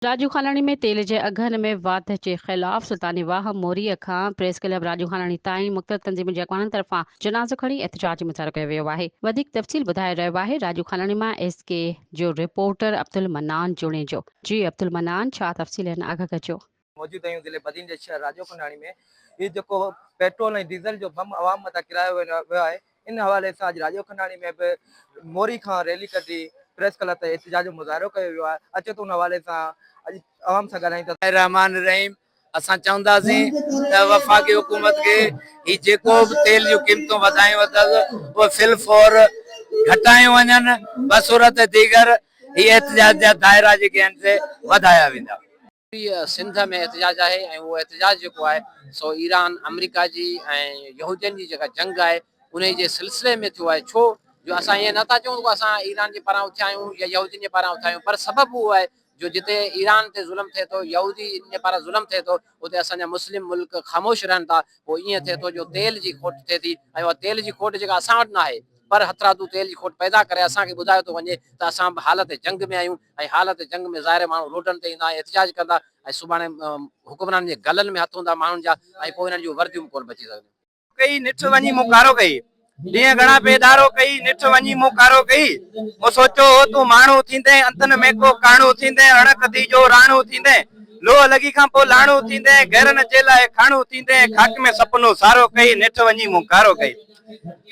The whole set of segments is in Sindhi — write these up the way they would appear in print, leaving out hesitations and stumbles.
راڄو خاناڻي ۾ تيل جي اگهن ۾ واڌ جي خلاف سلطاني واهه موري کان پريس ڪلب راڄو خاناڻي تائين مختلف تنظيمن جي اڳواڻن طرفان جنازو کڻي احتجاجي مظاهرو ڪيو ويو آهي. وڌيڪ تفصيل ٻڌائي رهيو آهي راڄو خاناڻي مان ايس ڪي جو رپورٽر عبدالمنان جوڻيجو. جي عبدالمنان ڇا تفصيل آهن آگاهه ڪجو. موجود آهيون ضلعي بدين جي شهر راڄو خاناڻي ۾ هي جيڪو پيٽرول ۽ ڊيزل جو بم عوام مٿان ڪرايو ويو آهي ان حوالي سان اڄ راڄو کنڊاڻي ۾ به موري کان ريلي ڪڍي پريس ڪلب تائين احتجاج جو مظاهرو ڪيو ويو آهي اچو ته ان حوالي سان اڄ عوام سان ڳالهايون ٿا. الرحمان الرحيم اسان چونداسين ته وفاقي حڪومت کي هي جيڪو به تيل جون قيمتون وڌايون اٿس اهي في الفور گهٽايون وڃن بصورت ديگر هي احتجاج جا دائرا جيڪي آهن سي وڌايا ويندا. پوري سنڌ ۾ احتجاج آهي ۽ اهو احتجاج جيڪو آهي سو ايران، آمريڪا جي ۽ يهودين جي جيڪا جنگ آهي انهي جي سلسلي ۾ ٿيو آهي ڇو جو اسان ائين نه ٿا چئون ته اسان ايران جي پاران اٿيا آهيون يا يهودين جي پاران اٿيا آهيون پر سبب اهو آهي جو جتي ايران تي ظلم ٿئي ٿو يهودين جي پاران ظلم ٿئي ٿو اتي اسان جا مسلم ملڪ خاموش رهن ٿا پوء ائين ٿئي ٿو جو تيل جي کوٽ ٿئي ٿي ۽ اها تيل جي کوٽ جيڪا اسان وٽ نه آهي پر هٿرادو تيل جي کوٽ پيدا ڪري اسان کي ٻڌايو ٿو وڃي ته اسان به حالت جنگ ۾ آهيون ۽ حالت جنگ ۾ ظاهر ماڻهو روڊن تي ايندا ۽ احتجاج ڪندا ۽ سڀاڻي حڪمرانن جي گلن ۾ هٿ هوندا ماڻهن جا ۽ پوء انهن جون ورديون به ڪونه بچي سگهنديون. ڪئي نٺ وڃي مون ڪارو ڪئي ڏينهن گهڻا بي ڏارو ڪئي نٺ وڃي مون ڪارو ڪئي مون سوچيو هو تون ماڻهو ٿيندين انتن ۾ ڪو ڪاڻو ٿيندين رڻ ڪڌي جو راڻو ٿيندين لوهه لڳي کان پوء لاڻو ٿيندين غيرن جي لاء کاڻو ٿيندين خاڪ ۾ سپنو سارو ڪئي نٺ وڃي مون ڪارو ڪئي.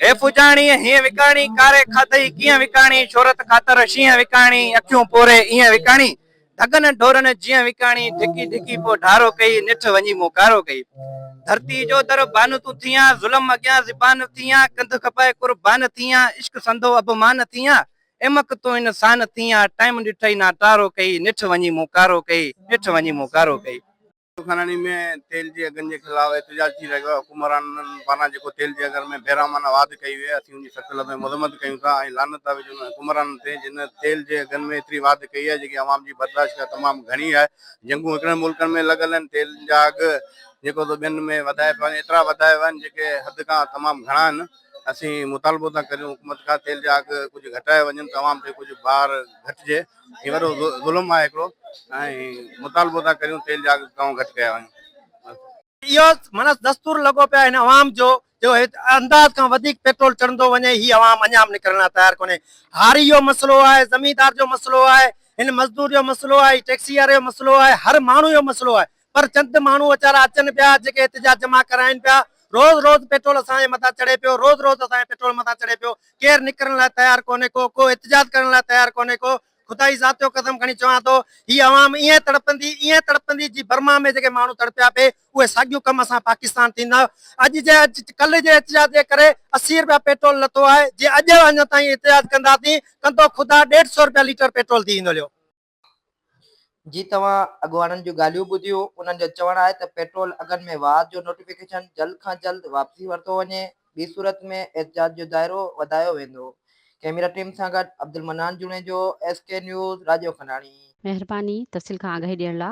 هي پڄاڻيء هيئن وڪاڻي، ڪاري کاڌئي ڪيئن وڪاڻي، شهرت خاطر شينهن وڪاڻي، اکيون پوري ايئن وڪاڻي، ڍڳن ڍورن جيئن وڪاڻي، ڍڪي ڍڪي پوء ڍارو ڪئي، نيٺ وڃي مون ڪارو ڪئي. ڌرتيء جو در بان تون ٿيان، ظلم اڳيان زبان ٿيان، ڪنڌ کپائي قربان ٿيان، عشق سندو اڀمان ٿيان، احمق تون انسان ٿيان، ٽائيم ڏٺئي نا ٽارو ڪئي، نيٺ وڃي مون ڪارو ڪئي، نيٺ وڃي مون ڪارو ڪئي. خاناڻي ۾ تيل جي اگهن جي خلاف احتجاج ٿي رهيو آهي، حڪمرانن پاران جيڪو تيل جي اگهن ۾ بيرحمانه واڌ ڪئي وئي آهي، اسين ان جي سخت لفظن ۾ مذمت ڪيون ٿا ۽ لعنت ٿا وجهون انهن حڪمرانن تي جن تيل جي اگهن ۾ ايتري واڌ ڪئي آهي جيڪي عوام جي برداشت کان تمام گهڻي آهي، جنگون هڪڙن ملڪن ۾ لڳل آهن تيل جا اگهه جيڪو سو ٻين ۾ وڌايا پيا وڃن ايترا وڌايا ويا آهن جيڪي حد کان تمام گهڻا آهن. اسين مطالبو ٿا ڪريون حڪومت کان تيل جا اگهه ڪجهه گهٽايا وڃن ته عوام تي ڪجهه بار گهٽجي هي وڏو ظلم آهي هڪڙو ۽ مطالبو ٿا ڪريون تيل جا اگهه گهڻو گهٽ ڪيا وڃن. اهو معنيٰ دستور لڳو پيو آهي هن عوام جو جو انداز کان وڌيڪ پيٽرول چڙهندو وڃي هي عوام اڃا به نڪرڻ لاء تيار ڪونهي هاري جو مسئلو آهي زميندار جو مسئلو آهي هن مزدور جو مسئلو آهي ٽيڪسي واري جو مسئلو آهي هر ماڻهو جو مسئلو آهي پر چند ماڻهو ويچارا اچن پيا جيڪي احتجاج جمع ڪرائين پيا روز روز پيٽرول اسان جي مٿان چڙهي پيو روز روز اسان جي پيٽرول مٿان چڙهي پيو ڪير نڪرڻ لاء تيار ڪونهي ڪو ڪو احتجاج ڪرڻ لاء تيار ڪونهي ڪو خدائي ذات جو قسم کڻي چوان ٿو هي عوام ائين تڙپندي ائين تڙپندي جي برما ۾ جيڪي ماڻهو تڙپيا پي اهي ساڳيون ڪم اسان پاڪستان ٿيندا اڄ جي اڄ ڪلهه جي احتجاج جي ڪري 80 رپيا پيٽرول لٿو آهي جي اڄ اڃا تائين احتجاج ڪنداسين ڪندو خدا ڏيڍ سو رپيا ليٽر پيٽرول ٿي ويندو هليو. جي توهان اڳواڻن جون ڳالهيون ٻڌيون، انهن جو چوڻ آهي ته پيٽرول اگهن ۾ واڌ جو نوٽيفڪيشن جلد کان جلد واپسي ورتو وڃي، ٻي صورت ۾ احتجاج جو دائرو وڌايو ويندو. ڪئميرا ٽيم سان گڏ Abdul Mannan Junejo, S K news, Rajo Khandani. مهرباني تفصيل کان آگاهي ڏيڻ لا.